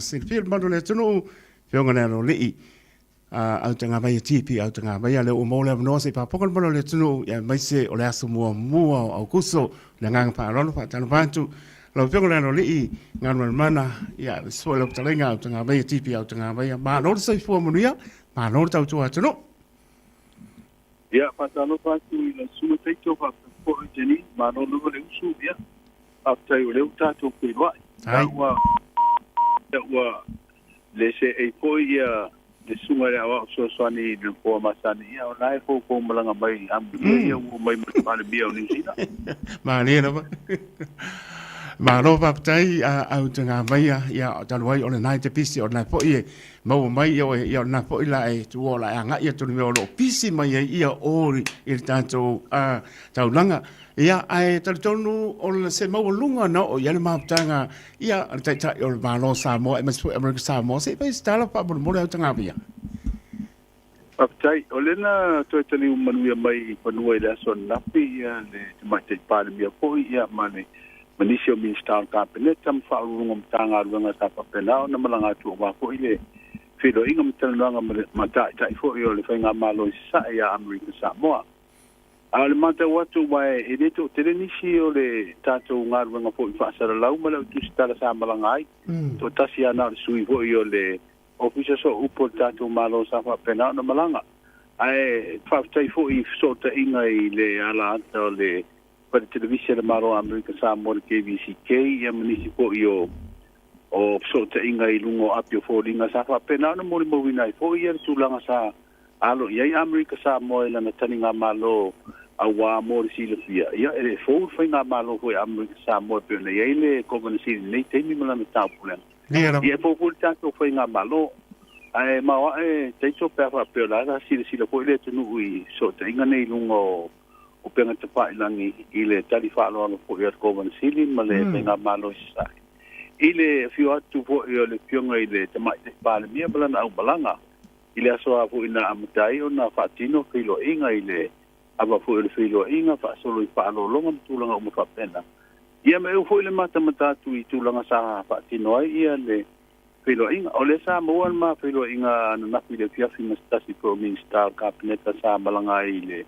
Silafia le mamalu o le atunuu, Afioga i le Aloalii, Autagavaia TP Autagavaia, lea ua maua le avanoa se i faafofoga le mamalu o le atunuu, aemaise o le aso muamua o Aokuso. Le agaga faaaloalo faatalofa atu lau Afioga i le Aloalii Galumalemana, aemaise foi lau fetalaiga Autagavaia TP Autagavaia. Malo le soifua manuia, malo le tautua atunuu. Ia, faatalofa atu i lau susuga Taito faapea foi Jenny, malo lava le usu, ia, faafetai o lea ua tatou feiloai. Ai. Ua, ua le seei foi ia le susuga i le Aoao Fesoasoani i le Nofoa Masani, ia o la e foufou malaga mai amuia ia ua mai ma le Palemia o Niu Sila. Malie lava. Malo faafetai au Tagavaia, ia talu ai o lena e te pisi, o lena foi e maua mai ia oe, ia o lena foi la e tuua o la e agai atu i le mea o lo o pisi mai ai ia o i le tatou taulaga. Ia, ae talitonu o se maualuga na oo i ai le mafutaga ia a le Taitai o le Malo o Samoa aemaise foi Amerika Samoa. Se i fai se tala faamolemole au Tagavia. Faafetai. O lea na toe taliu manuia mai i fanua i le aso ananafi ia le Tamaitai Palemia foi ia ma le ma nisi o Minisita o le Kapeneta ma Faauluuluga o Matagaluega sa faapena ona malaga atu aua foi le feiloaiga ma talanoaga ma Taitai foi o le Faigamalo i Sasae ia Amerika Samoa. A o le matau atu, aua e le toatele nisi o le tatou galuega foi faasalalau ma le au tusitala sa malaga ai. Toatasi lava na o le sui foi o le Ofisa Sooupu o le tatou Malo sa faapena ona malaga. Ae faafetai foi i fesootaiga i le ala ata o le Fale Televise a le Malo o Amerika Samoa le KVCK ia ma nisi foi o o fesootaiga i luga o api o foliga sa faapena ona molimauina ai foi ia le tulaga sa Alo i ai Amerika Samoa i lana taligamalo auā mo le silafia, ia e le fou le faigamalo foi a Amerika Samoa e pei ona i ai le Kovana Sili i lenei taimi ma lana taupulega. Ia e fou foi le tatou faigamalo. Ae maoae Taito pe a faapea o la sa silasila foi le atunuu i fesootaiga nei i luga o upega tafailagi i le tali faaaloalo foi a le Kovana Sili ma le faigamalo i Sasae. I le afio atu foi o le Afioga i le Tamaitai Palemia ma lana aumalaga, I le aso a foi na amata ai ona faatino feiloaiga i le ava foi o le feiloaiga faasolo i faaaloaloga ma tulaga uma faapena. Ia ma eu foi le matamata atu i tulaga sa faatino ai ia le feiloaiga. O lea sa maua le ma feiloaiga ananafi i le afiafi ma se tasi foi o Minisita o le Kapeneta sa malaga ai i le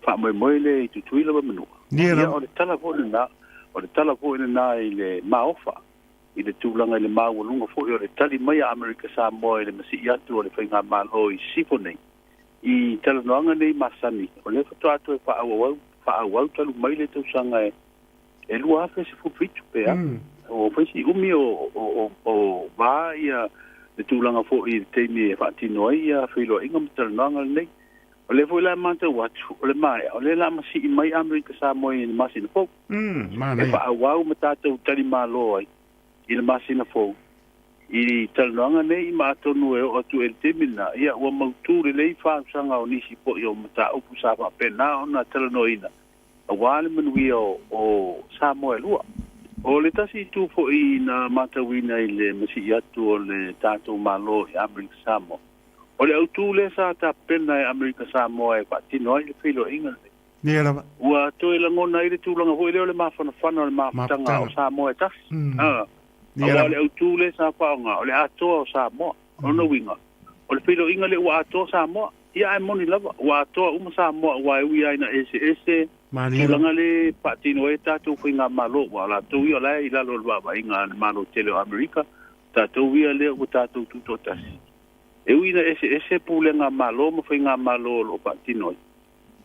faamoemoe lea i Tutuila ma Manua. Ia o le tala foi lena, o le tala foi lena i le maofa. i le tulaga i le maualuga foi o le tali mai a Amerika Samoa i le masii atu o le Faigamalo i Sisifo nei i talanoaga nei masani, o lea faatoa toe faaauau faaauau talu mai le tausaga e 2017 pe a. Ua fai si umi o, o, o, o va ia le tulaga foi i le taimi e faatino ai ia feiloaiga ma talanoaga lenei. O lea foi la e matau atu, o le maea, o lea la masii mai Amerika Samoa i le masina fou. E faaauau ma tatou talimalo ai i le masina fou i talanoaga nei, ma atonu e oo atu i le taimi lena, ia ua mautu lelei faasaga o nisi foi o mataupu sa faapena ona talanoaina aua le manuia o Samoa e lua. O le tasi itu foi na matauina i le masii atu o le tatou Malo i Amerika Samoa, o le autu lea sa tapena e Amerika Samoa e faatino ai le feiloaiga lenei. Ia lava. Ua toe lagona ai le tulaga foi lea o le mafanafana o le mafutaga o Samoa e tasi. Aua o le autu lea sa faaaoga, o le atoa o Samoa. O lona uiga, o le feiloaiga lea ua atoa Samoa. Ia ae moni lava, ua atoa uma Samoa aua e ui lava ina eseese tulaga lea e faatino ai tatou faigamalo, aua o latou ia o la e i lalo o le vaavaaiga a le Malo tele o Amerika, tatou ia lea ua tatou tutoatasi. E ui ina eseese pulega Malo ma faigamalo o lo o faatino ai,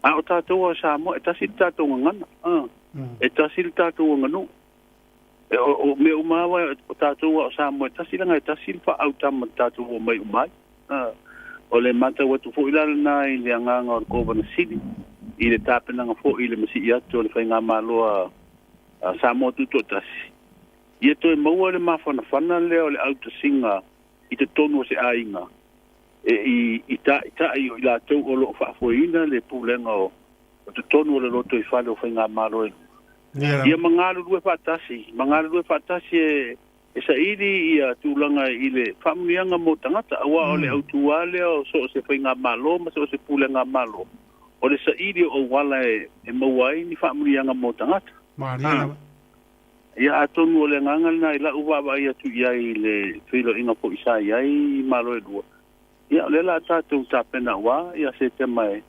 A o tatou a Samoa, e tasi le tatou gagana, e tasi le tatou aganuu. E, o, o mea uma lava o tatou a o Samoa, e tasi leaga e tasi le faaautama na tatou omai uma ai. O le matau atu foi la lena i le agaga o le Kovana Sili, i le tapenaga foi i le masii atu o le Faigamalo a Samoa Tutoatasi, ia toe maua le mafanafana lea o le autasiga i totonu o se aiga e i taʻitaʻi o i latou o lo o faafoeina le pulega o totonu o le lotoifale o Faigamalo e lua. Ia ma galulue faatasi, ma galulue faatasi e saili ia tulaga i le faamanuiaga mo tagata, aua o le autu lava lea o so o se Faigamalo ma so o se pulega Malo, o le saili o auala e maua ai ni faamanuiaga mo tagata. Ia atonu o le agaga lena i la'u vaavaai atu i ai i le feiloaiga foi sa i ai i Malo e lua. Ia o lea o le a tatou tapena aua ia Setema e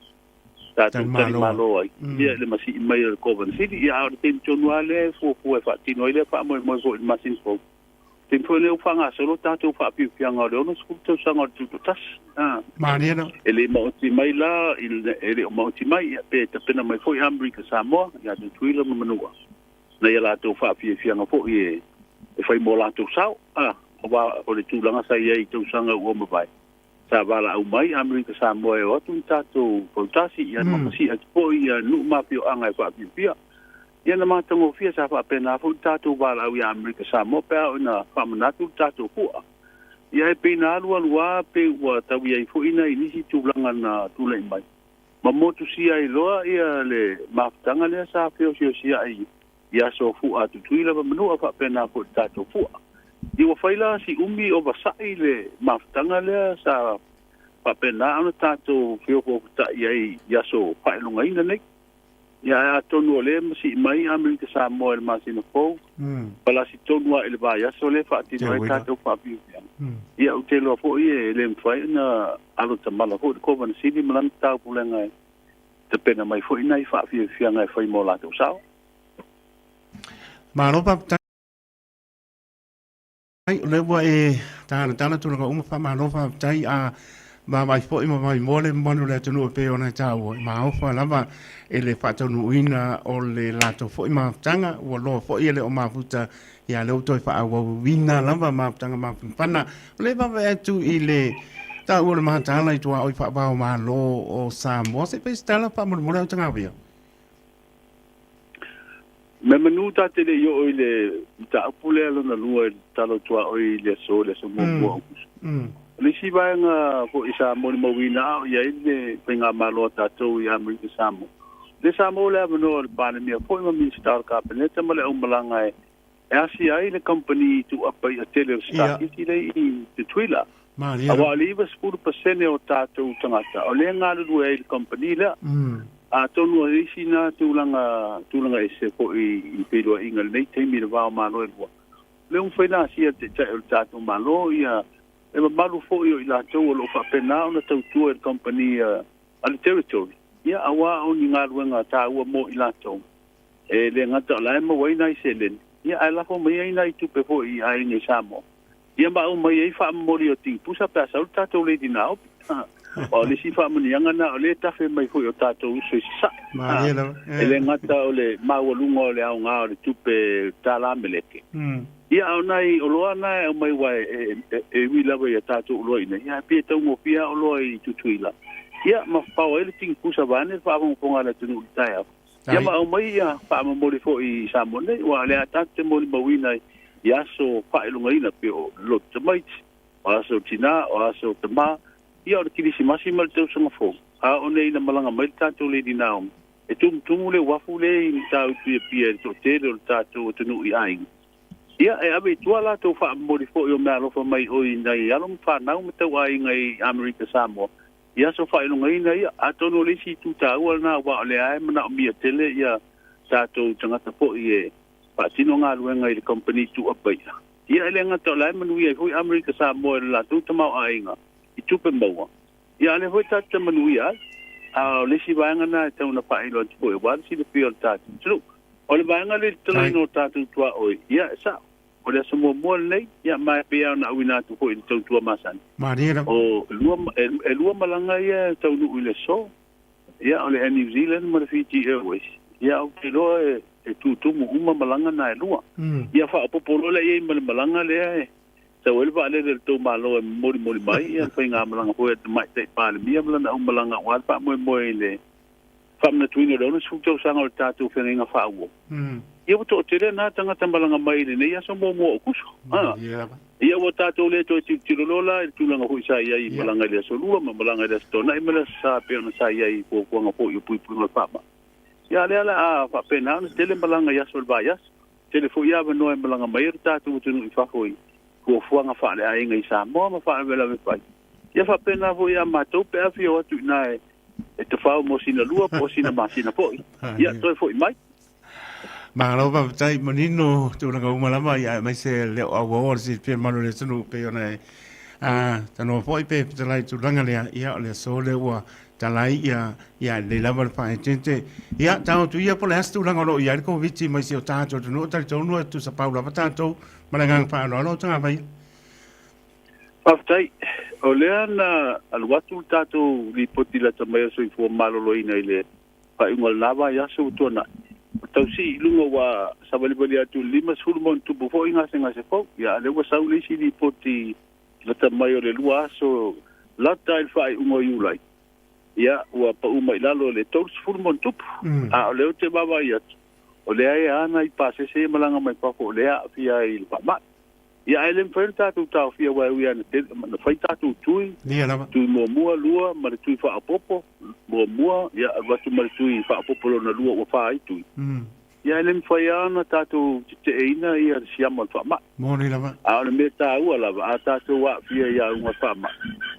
tatou talimalo ai ia i le masii mai o le Kovana Sili. Ia a o le taimi tonu lava lea e fuafua e faatino ai lea faamoemoe foi i le masina fou. Taimi foi lea ua faagasolo tatou faapiapiaga o le 60 tausaga o le Tutoatasi. Malie lava. E le maoti mai la, e le o maoti mai, ia, pe tapena mai foi Amerika Samoa, ia Tutuila ma Manua, na ia latou faafiafiaga foi e, e fai mo latou sao. Ah, aua o le tulaga sa i ai i tausaga ua mavae, sa valaau mai Amerika Samoa e o atu ni tatou fautasi, ia ma masi'i atu foi ia nuu ma afioaga e faafiafia. Ia na matagofie sa faapena foi le tatou valaau ia Amerika Samoa pe a oo ina faamanatu le tatou fua. Ia e pei na alualu lava pei ua tau i ai foi nai nisi tulaga na tulai mai ma motusia ai loa ia le mafutaga lea sa feosiosia'i i aso fua a Tutuila ma Manua faapena foi le tatou fua. Ia ua fai la si umi o vasa'i le mafutaga lea sa faapena ona tatou feofaofata'i ai i aso faailogaina nei. Ia ae atonu o lea e masii mai Amerika Samoa i le masina fou, palasi tonu lava i le vaiaso lea e faatino ai tatou faafiafiaga. Ia ou te iloa foi e le mafai ona alo tamala foi le Kovana Sili ma lana taupulega e tapena mai foi nai faafiafiaga e fai mo latou sao. Malo faafetai. O lea ua e talatala tulaga uma, faamalo faafetai. A vaavaai foi ma vaimoa le mamalu o le atunuu e pei ona e taua, e maofa lava i le faataunuuina o le latou foi mafutaga. Ua loa foi e le o mafuta, ia lea ua toe faaauauina lava mafutaga mafanafana. O lea e vaavaai atu i le taua o le mataala i tuaoi faavao Malo o Samoa. Se i fai se tala faamolemole au tagavia. Meamanu ta te le i oo i le mataupu lea lona lua i le tala o tuaoi i le aso, le aso muamua o Aokuso. O le isi vaega foi sa molimauina a o i ai le faigamalo a tatou i Amerika Samoa, lea sa maua le avanoa o le Palemia foi ma Minisita o le Kapeneta ma le aumalaga e asia ai le kamupani tuuapa i'a tele o le Star-City lea i Tutuila. Aua o le 90% o tatou tagata o lea e galulue ai i le kamupani lea. Atonu o le isi na tulaga, tulaga ese foi i feiloaiga i lenei taimi i le va o Malo e lua. O lea ua mafai ona asia e le Taitai o le tatou Malo ia le mamalu foi o i latou o lo o faapena ona tautua i le kamupani a le Territory, ia aua o ni galuega taua mo i latou. E le gata o la e maua ai nai seleni, ia ae lafo mai ai nai tupe foi i aiga i Samoa. Ia ma aumai ai faamomoli o tigipusa pe a sau le tatou Lady Naomi. Aua o le isi faamanuiaga lena o lea e tafe mai foi o tatou uso i Sasae. Malie lava. E le gata o le maualuga o le aoga o le tupe tala meleke. Ia a o nai oloa na e aumai aua e ui lava i a tatou oloa i inei, ae pei e taugofie lava oloa i Tutuila. Ia ma pao ai le tigipusa vaeane le faafogafoga a le atunuu i le taeao. Ia ma aumai ia faamomoli foi i Samoa nei, aua o lea tatou te molimauina i aso faailogaina pei o le lotu tamaiti, o aso tina, o aso tama, ia o le Kilisimasi ma le tausaga fou. A oo nei ina malaga mai le tatou Lady Naomi, e tumutumu le uafu lea i Matautu i Apia i le toatele o le tatou atunuu i aiga. Ia, e ave i tua latou faamomoli foi o meaalofa mai oi nai alo ma fanau ma tauaiga i Amerika Samoa, i aso faailogaina ia. Atonu o le isi itu taua lena aua o lea lava e manaomia tele ia tatou tagata foi e faatino galuega i le kamupani tuuapa ia. Ia e le gata o la e manuia ai foi Amerika Samoa i le latou tamaoaiga i tupe maua, ia a o lea foi tatou te manuia ai. A o le isi vaega lena e tatau ona faailoa atu foi aua le silafia o le tatou atunuu. O le vaega lea i le tatalaina o tatou tuaoi, ia e sao. O le aso muamua lenei, ia, ma e pei lava ona auina atu foi i le tautua masani. Malie lava. O lua, e, e lua malaga ia e taunuu i le aso, ia, o le Air New Zealand ma le Fiji Airways. Ia, ou te iloa e, e tutumu uma malaga na e lua. Ia, faaopoopo loa lea i ai ma le malaga lea e sau ai le vaalele a le tou Malo e molimoli mai ia le faigamalaga foi a le Tamaitai Palemia ma lana aumalaga aua le faamoemoe i le faamanatuina o le 60 tausaga o le tatou feagaiga faaauau. Ia ua toatele na tagata malaga mai i lenei aso muamua o Kuso. Ia ua tatou le toe tilotilo loa la i le tulaga foi sa i ai i malaga i le aso Lua ma malaga i le aso Toonai ma le aso Sa pei ona sa i ai i fuafuaga foi o puipuiga o le faamai. Ia a o lea o le a faapena ona tele malaga i aso o le vaiaso. Tele foi avanoa e malaga mai ai le tatou atunuu i fafo i fuafuaga faaleaiga i Samoa ma faalavelave fai. Ia faapena foi ia matou pe a fia o atu i ina e tafao mo sina lua po o sina masina foi. Ia, toe foi mai. Malo faafetai manino tulaga uma lava ia aemaise le o auaoa le silafia malu o le atunuu pei ona e tanoa foi pe fetalai tulaga lea ia o le aso lea ua tala ai ia ia lelei lava le faaeteete ia taoto ia po o le a se tulaga o lo o i ai le Koviti mai si o tatou atunuu talitonu e tusa pau lava tatou ma le agaga faaaloalo o Tagavaia. Faafetai. O lea na alu atu le tatou lipoti lata mai o le soifua maloloina i le faaiuga o lena vaiaso ua tuanai. Ua tau sii i luga ua savalivali atu i le 50 ma ona tupu foi gasegase fou. Ia, a o lea ua sau le isi lipoti lata mai o le lua aso lata i le faaiuga o Iulai, ia, ua pau mai i lalo i le 30 ma ona tupu. A o lea ou te vaavaai atu, o lea e a nai pasese ia e malaga mai fafo o lea e aafia ai i le faamai. Ia ae le mafai ona tatou taofia aua e ui lava na fai tatou tui, Ia lava. tui muamua, lua ma le tui faaopoopo muamua, ia alu atu ma le tui faaopoopo lona lua ua fa ai tui. Ia ae le mafai lava ona tatou teteeina ia le siama o le faamai. Moni lava. A o le mea taua lava, a tatou aafia i auga o le faamai,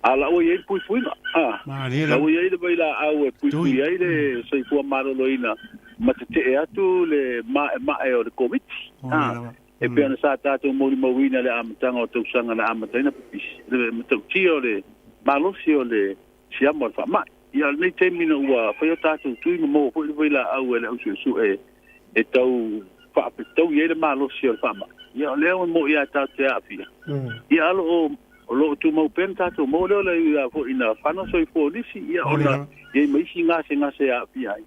a la ua i ai le puipuiga. A, Malie la lava. ua i ai le vailaau e Tui. puipui ai le soifua maloloina ma tetee atu le maemae o le Koviti. Moni A, lava. E pei ona sa tatou molimauina i le amataga o tausaga na amataina pipisi, le matautia o le malosi o le siama o le faamai. Ia, o lenei taimi ina ua fai o tatou tui ma maua foi le vailaau e le ausuesue e tau faafetaui ai le malosi o le faamai, ia o lea ua mo'i lava tatou te aafia. Ia, a o o lo o tumau pea le tatou maua lea o le ui lava foi ina fano soifua o nisi, ia ona i ai ma isi gasegase e aafia ai.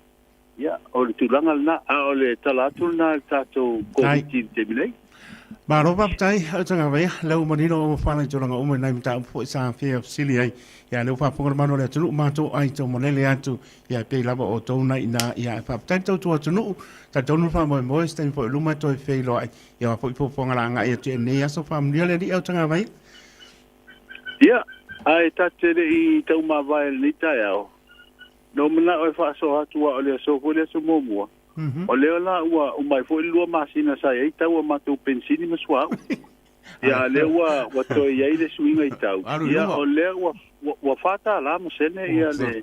Ia, o le tulaga lena, a o le tala atu lena i le tatou Koviti i le taimi nei. Malo faafetai au Tagavaia, lea ua manino ua fala i tulaga uma i nai mataupu foi sa fia fesili ai. Ia lea ua faafofoga le malu o le atunuu matou ai tau malele atu ia e pei lava o outou na ina ia e faafetai le tautua atunuu. Talitonu le faamoemoe se taimi foi i luma e toe feiloai ia o a foi fuafuaga la agai atu i lenei aso faamanuia le Alii au Tagavaia. Ia, ae ta te le i taumavae i lenei taeao, Na ou manao e faasoa atu aua o le aso foi le aso muamua. O lea la ua uma ai foi le lua masina sa i ai tau a matou penisini ma suauu. Ia a lea ua ua toe i ai le suiga i tau. Alu i Ia luma. o lea ua ua, ua $4 ma sene ia le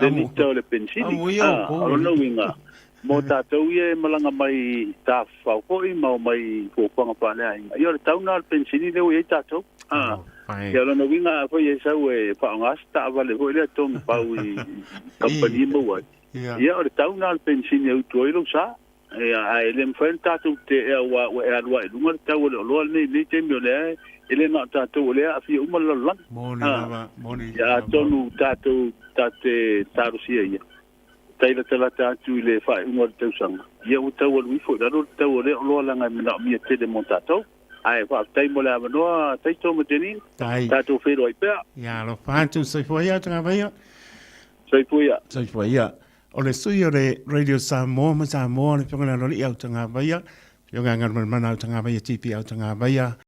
le lita o le penisini. Amu ia o Ah, kou o lona uiga mo tatou ia e malaga mai i tafafao foi ma omai i fuafuaga faaleaiga. Ia o le tau lena o le penisini lea ua i ai tatou. Ah, Ai. Ia lona uiga a foi e sau e faaaoga se taavale foi lea togi pau i kamupani e maua ai. Ia. Ia o le tau lena o le penisini e utu ai lou sa. Ia, ae le mafai ona tatou teea aua ua e alu lava i luga le tau o le oloa lenei i lenei taimi o lea e le na o tatou o lea e aafia uma le lalolagi. Moni Ah, lava, moni ia lava. atonu tatou ta te talosia ia tai latalata atu i le faaiuga o le tausaga, ia ua tau alu ifo i lalo le tau o lea oloa leaga e manaomia tele mo tatou. Ae faafetai mo le avanoa Taito ma Janine. Tai. Tatou feiloai pea. Ia alofa atu, soifua ia Tagavaia. Soifua ia. Soifua ia. O le sui o le Radio Samoa ma Samoa, le Afioga i le Aloalii au Tagavaia, Afioga ia Galumalemana au Tagavaia, TP au Tagavaia.